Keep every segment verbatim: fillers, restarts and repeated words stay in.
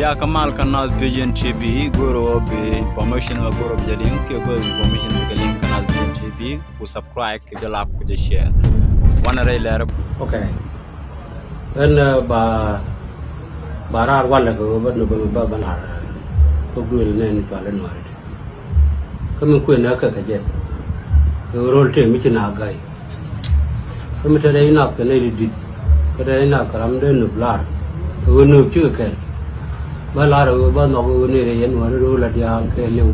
Ya kamal Kanath Vision T V, goro bi information ma goro bi jɛ liŋ, kiɛ goro bi information bi kɛ liŋ Kanath Vision T V, ku subscribe, kɛ jɛ like, ku jɛ share. Wanɛ rɛy lɛr. Okay. Ɛn, uh, ba, ba raar walɛ kɛ ɣöö ba nöbä ba, ba lar, uh, thok duël nɛn cual in Nuäri. Kä min kuënɛ kɛ kɛ jɛ. Kɛ ɣöö ro̱l tëë mi ci na ga̱y. Kä mi te rɛy nath kɛ nɛy ti di̱t, kä te rɛy nath kɛ ram dee nöp la̱r, kɛ ɣöö nöp cikɛ kɛl. Bä la̱r ɛ ɣöö bä nhɔk ɣöö nɛy rɛy yɛn wäni ro̱o̱l a diaal kɛɛliw.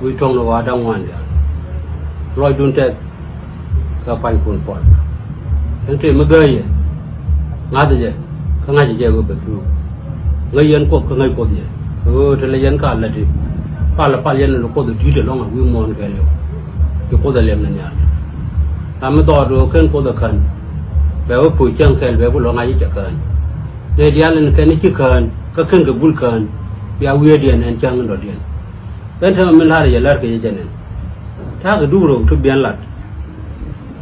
Wi̱i̱ tuɔ̱ŋ ni ɣɔaa da̱ŋ ŋuan diaal. Lɔcdun tɛth kɛ pa̱nykun puɔl. Ɛn tëë mi gääyɛ, ŋa̱thɛ jɛ, kä ŋa̱cɛ jɛ ɣöö bɛ thuuk. Ŋäc yɛn Kuoth kä ŋäc Kuoth yɛ, kɛ ɣöö te lɛ yɛn ka läti. Palɛ pal yɛn ni Kuoth ɛ di̱i̱t ɛlɔ̱ŋ ɛ wi̱i̱ muɔ̱ɔ̱n kɛɛliw. Ci Kuoth ɛ liɛm ni nhial. Ram mi dhɔɔd ɣöö ken Kuoth ɛ kän, bɛ wä puc cäŋ kɛl bɛ ku lɔ ŋa̱c i̱ cɛ kään. Nɛy diaal in kɛn i̱ ci kään, kä ken kɛ gul kään, bia wi̱i̱diɛn ɛn cäŋ in dɔ̱diɛn. Ken täämɛ min la̱rä jɛ lär kɛ jɛ jɛ nɛn. Ta̱a̱ kɛ dup rɛw ti biɛn lat.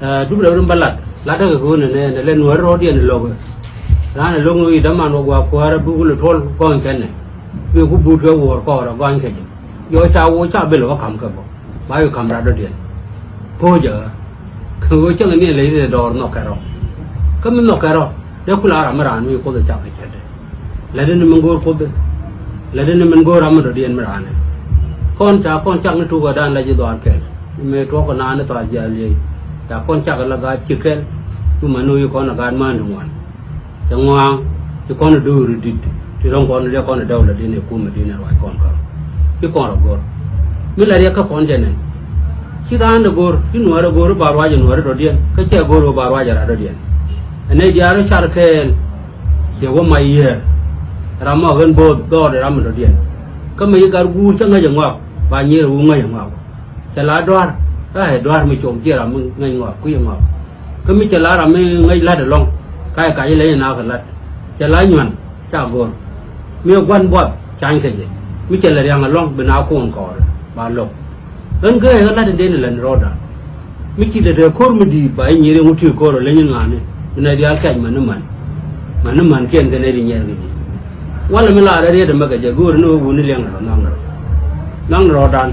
Ɛ, dup rɛw rin bä lat. Latdä kɛ kɛ ɣöö nɛ nɛ nɛ lɛ Nuäri rɔ̱diɛn lo̱k. Raan ɛ lo̱k ni wi̱i̱ däman wä gua̱a̱k kuäärä buk lɛ tuɔl gɔny kɛn nɛ. Mi ku buut kɛ wuɔ̱ɔ̱r kɔɔrä gɔny kɛ jɛ. Yɔ ca woc ca bil wä ka̱m kɛ bä. Ba yɔ ka̱m rat dɔ̱diɛn. Po̱o̱cä ɣä. Kɛ ɣöö cäŋ ni ley rɛ dɔɔr nhɔk kɛ rɔ. Kä mi nhɔk kɛ rɔ dee kula ram mi raan mi Kuoth ɛ cak kɛ cätdɛ. Lätdɛ ni min go̱o̱r Kuoth ɛ. Lätdɛ ni min go̱o̱r ram mi dɔ̱diɛn mi raan ɛ. Kɔn ca kɔn cak ni tukä dan la ji̱ dhɔaar kɛl. Mi mëë tuɔk kɛ naan ni thɔaar jiaal liey. Ca kɔn cak la gaat ci kɛl. Mi mani wi̱i̱ kɔn a gaat mään ti ŋuan. Cɛ ŋɔaŋ ci kɔn ɛ do̱r ɛ di̱t ti ro̱ŋ kɔn ɛ liak kɔn ɛ däw la di̱n ɛ kumɛ di̱n ɛ ruac kɔn kä. Ci kɔn rɔ go̱r mi la riɛk kä kɔn jɛ nɛn. Ci raan ɛ go̱r ci Nuäär ɛ go̱r i̱ ba ruac ɛ Nuäär ɛ dɔ̱diɛn kä cɛ go̱r i̱ ba ruac ɛ rat dɔ̱diɛn. Ɛ nɛy diaal rɔ car kɛɛl. Ciɛ wä mac yiëër ram ma ɣän bo̱o̱th dhɔɔr ɛ ram ɛ dɔ̱diɛn. Kä mi ci gat guur cä ŋäc ɛ ŋɔak ba nyier ɛ wu ŋäc ɛ ŋɔak. Cɛ la dua̱r kä ɛ dua̱r mi com ciɛ ram mi ŋäc ŋɔak kui̱c ɛ ŋɔak. Kä mi cɛ la ram mi ŋäc la̱t ɛlɔ̱ŋ ka ɛ kac ileny ɛ naak kɛ la̱t. Cɛ la nyuan ca go̱r mi ɛ gua̱n buath cany kɛ jɛ. Mi cɛ lɛ ria̱ŋ ɛlɔ̱ŋ bi na kuɔn kɔɔrɛ ba lo̱k. Ɣän gääy ɣän la̱t in den ilɛn rɔɔdan. Mi ci dee dee ko̱r mi di̱i̱t ba i̱ nyier in wä ti ko̱r ɔ leny in ŋa̱a̱ni bi nɛy diaal kɛc män ni män. Män ni män kiɛn kɛ nɛy di nyiɛɛr kɛ ji̱. Walɛ mi laarɛ riet ɛmɛ kɛ jɛ go̱o̱ri ni ɣöö wuni liɛŋ ni rɔ nhɔk ni rɔ nhɔk ni rɔɔdan.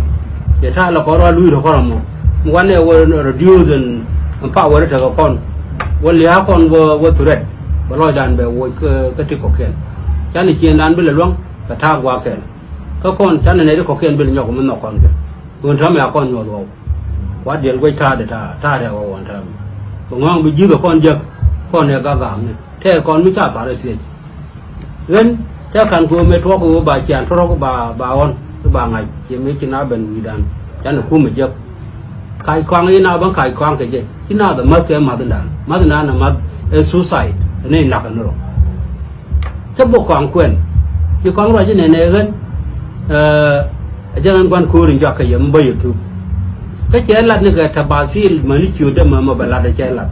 Cɛ ta̱a̱ lɛ kɔn rɔ a luc rɔ kɔn rɔ mɔ mi wanɛ wä reduce in power tekɛ kɔn. Wä lia̱a̱ kɔn wä wä threat bɛ lɔcdan bɛ woc kä ti kɔ̱kiɛn. Canɛ ciëëndan bi lɛ luäŋ kɛ ta̱a̱ gua̱a̱kɛn. Kä kɔn canɛ nɛy ti kɔ̱kiɛn bi lɛ nyɔk mi nhɔk kɔn kɛ. Ɣöö täämɛ a kɔn nyuɔth ɣɔw. Kuat diɛl guec ta̱a̱dɛ ta̱a̱ ta̱a̱dɛ ɣɔw ɣɔn täämɛ. Bi ŋɔ̱a̱ŋ bi ji̱thɛ kɔn jiäk kɔn ɛ gak gak ni tɛɛr kɔn mi ca thar ɛ thiec. Ɣän tɛk ka̱n kɛ ɣöö mëë tuɔɔk kɛ ɣöö ba cian tuɔrɔk ba ba ɣɔn i̱ ba ŋa̱c ciɛ mëë ci na ben wi̱i̱dan. Canɛ kumɛ jiäk. Kac kɔaŋ i̱ na ben kac kɔaŋ kɛ jɛ ci naath ɛ ma̱th kɛ ma̱thindan ma̱thindan ɛ ma̱th ɛ suicide ɛ nɛy nakä ni rɔ. Cä bok kɔaŋ kuɛn ci kɔaŋ ruac inɛnɛ ɣän. Ɛ jɛn ɣän gua̱n ko̱o̱r in jɔak kɛ yɛ mi bä yɛ thuk. Kä cɛ lat ni kɛ tabathil mäni ciötdä mɛ mɛ bɛ lat ɛ cɛ lat.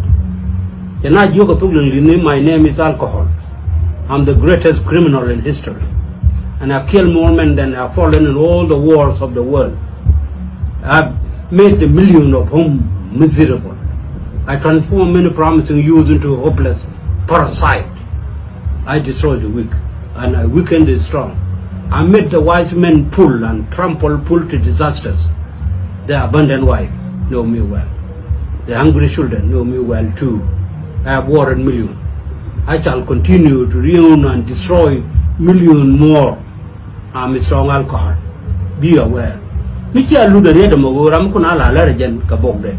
Cɛ na jiök kɛ thuk liŋ li̱th ni, my name is alcohol. I'm the greatest criminal in history. And I've killed more men than have fallen in all the wars of the world. I've made a million of home miserable. I transform many promising youth into hopeless parasite. I destroy the weak, and I weaken the strong. I made the wise men fool and trample fool to disasters. The abandoned wife know me well. The hungry children know me well too. I have warred million. I shall continue to ruin and destroy million more. I'm a strong alcohol. Be aware. Mi cia luth a riet ɛmɔ ɣöö ram mi kun a la lär ɛ jɛn kɛ bokdɛ.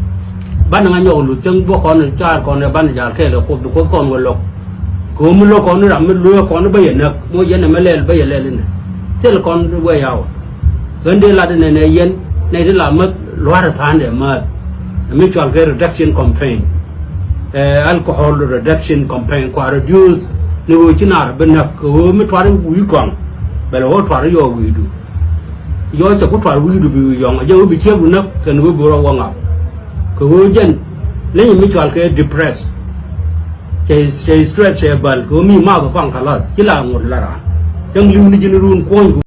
Banɛ ŋa nyɔk luth cäŋ bä kɔn car kɔn ɛ banɛ jal kɛɛl ɛ Kuoth bi Kuoth kɔn wä lo̱k. Kɛ ɣöö mi lo̱k kɔn ram mi lueek kɔn bä yɛ näk mi wä yɛn ɛmɛ lɛl bä yɛ lɛl inɛ. Thil kɔn wee yaw. Ɣän dee lat inɛnɛ yɛn nɛy ti la mäth lua̱r ɛ tha̱a̱ndɛ määth. Ɛ mi cual kɛ reduction campaign. Ɛ alcohol reduction campaign kua reduce ni ɣöö ci naar bi näk kɛ ɣöö mi tuar i̱ wi̱i̱ kɔaŋ. Bɛ lɛ ɣöö tuar i̱ yɔɔk wi̱i̱du. Yɔɔk cɛ ku tuar wi̱i̱du bi wi̱i̱ yɔ̱ŋ a jɛ ɣöö bi ciekdu näk kɛn ɣöö bi rɔ wä ŋa̱p. Kɛ ɣöö jɛn leny mi cual kɛ depressed. Cɛ cɛ stress cɛ bäl kɛ ɣöö mi math kɔaŋ kalath ci la ŋot la raan. Cäŋ li̱w ni ji̱n run kuɔ̱nyku.